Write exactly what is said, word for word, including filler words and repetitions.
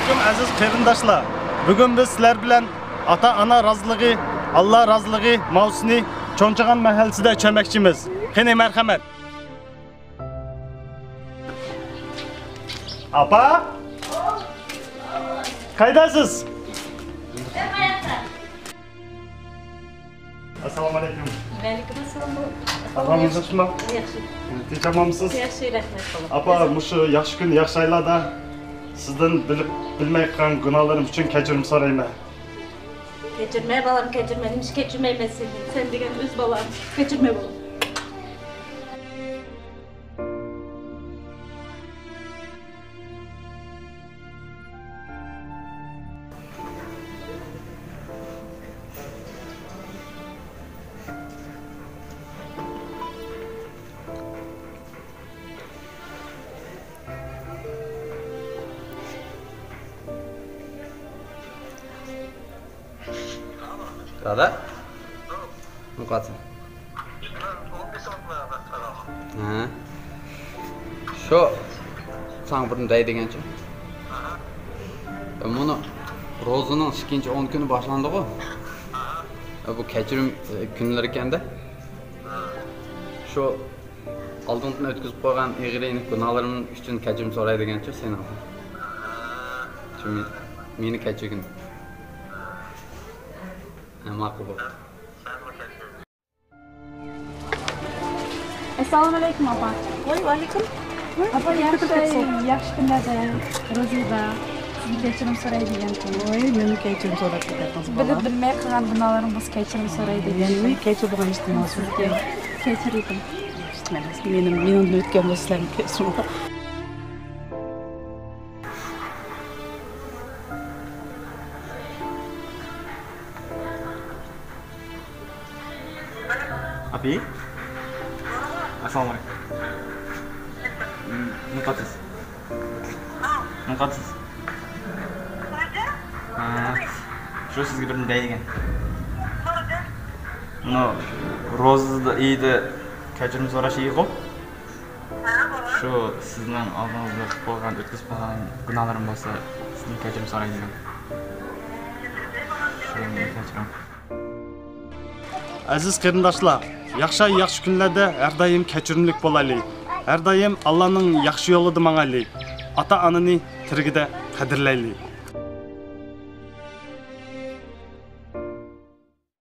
ئەزىز قېرىنداشلار، بۈگۈن بىز سىلەر بىلەن ئاتا-ئانا رازىلىقى، ئاللا رازىلىقى ماۋزۇسىنى چوڭچىغان مەھەللىسىدە چۈشەنمەكچىمىز. قېنى، مەرھەمەت. ئاپا! قايداسىز؟ ئەسسالامۇ ئەلەيكۇم. ۋەئەلەيكۇم ئەسسالام. ئاپام، ياخشىمۇ؟ ياخشى. تىنچ ئامانمۇسىز؟ ياخشى، رەھمەت، ساغ بولۇڭ. ئاپا، مۇشۇ ياخشى كۈن، ياخشى ئايلاردا سىزدىن بىلىپ بىلمەي قىلغان گۇناھلىرىم ئۈچۈن كەچۈرۈم سورايمەن. كەچۈرمە، بالام، كەچۈرمە. نېمىشقا كەچۈرمەيمەن سېنى؟ سەن دېگەن ئۆز بالاڭ. كەچۈرمە، بالام. دادا؟ نېمە قىلىۋاتىسەن؟ ھە. شۇ ساڭا بىرنى دەي دېگەنچۇ. مانا روزىنىڭ ئىككىنچى ئون كۈنى باشلاندىغۇ. بۇ كەچۈرۈم، ئە، كۈنلىرى ئىكەندە. شۇ ئالدىڭدىن ئۆتكۈزۈپ قويغان ئېغىر يېنىك گۇناھلىرىم ئۈچۈن كەچۈرۈم سوراي دېگەنچۇ سېنىڭدىن. شۇ مېنى، مېنى كەچۈرگىن. ھە، ماقۇل بولدى. ئەسسالامۇ ئەلەيكۇم، ئاپا. ۋاي، ۋەئەلەيكۇم. ئاپا، ياخشى، ياخشى كۈنلەردە، روزىدا سىزدىن كەچۈرۈم سوراي دېگەنتىم. ۋاي، مېنى كەچۈرۈم سوراپ كېتەتتىڭىز، بالام. بىلىپ بىلمەي قىلغان گۇناھلىرىم بولسا كەچۈرۈم سوراي دېگەنتىم. يەنى كەچۈرىدىغان ئىشتىن سىزگە كەچۈرۈۋېتىڭ. مېنىڭ، مېنىڭدىن ئۆتكەن بولسا سىلەرنىڭ كەچۈرۈڭ. ئابى؟ ئەسسالامۇ ئەلەيكۇم. نېمە قىلىسىز؟ نېمە قىلىسىز؟ ھە، شۇ سىزگە بىرنى دەيدىكەن. مۇنۇ روزا ئېيىدا كەچۈرۈم سوراش ئېيىغۇ. شۇ سىزنىڭ ئالدىڭىزدا قىلىپ قويغان، ئۆتكۈزۈپ قويغان گۇناھلىرىم بولسا، سىزدىن كەچۈرۈم سورايدىكەن. شۇنى كەچۈرۈڭ. ئەزىز قېرىنداشلار، ياخشى ئاي، ياخشى كۈنلەردە ھەر دائىم كەچۈرۈملۈك بولايلى. ھەر دائىم ئاللانىڭ ياخشى يولىدا ماڭايلى. ئاتا-ئانىنى تىرىكىدە قەدىرلەيلى.